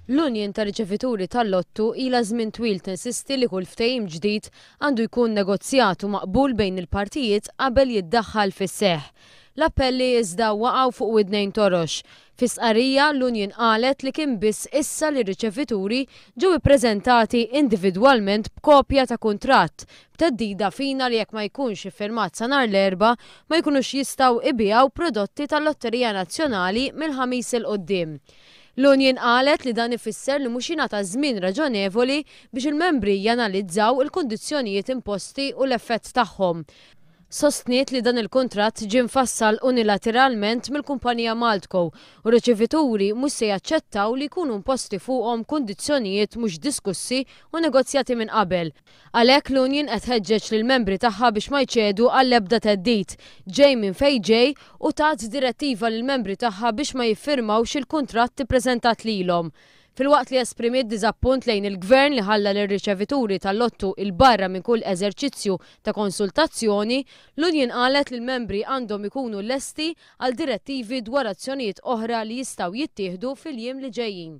L-Union ta' Riċevituri tal-Lottu ilha żmien twil tinsisti li kull ftehim ġdid għandu jkun negozjat u maqbul bejn il-partijiet qabel jiddaħħal fis-seħħ. L-appelli iżda waqgħu fuq widnejn torox. Fi stqarrija, l-union qalet li kien biss issa li r-riċevituri ġew ippreżentati individwalment b'kopja ta' kuntratt, b'theddida fina li jekk ma jkunx iffirmat sa nhar l-Erbgħa, ma jkunux jistgħu ibigħu prodotti tal-Lotterija Nazzjonali mill-Ħamis 'il quddiem. L-union qalet li dan ifisser li mhux jingħata żmien raġonevoli biex il-membri janalizzaw il-kundizzjonijiet imposti u l-effett tagħhom. Sostniet li dan il-kuntratt ġie mfassal unilateralment mill-kumpanija Maltco u r-riċevituri mhux se jaċċettaw li jkunu imposti fuqhom kundizzjonijiet mhux diskussi u negozjati minn qabel. Għalhekk l-union qed tħeġġeġ lill-membri tagħha biex ma jċedu għall-ebda theddid, ġej minn fejn ġej u tat direttiva lill-membri tagħha biex ma jiffirmawx il-kuntratt ippreżentat lilhom. Filwaqt li esprimiet diżappunt lejn il-Gvern li ħalla lir-riċevituri tal-lottu 'il barra minn kull eżerċizzju ta' konsultazzjoni, l-union qalet li l-membri għandhom ikunu lesti għal direttivi dwar azzjonijiet oħra li jistgħu jittieħdu fil-jiem li ġejjin.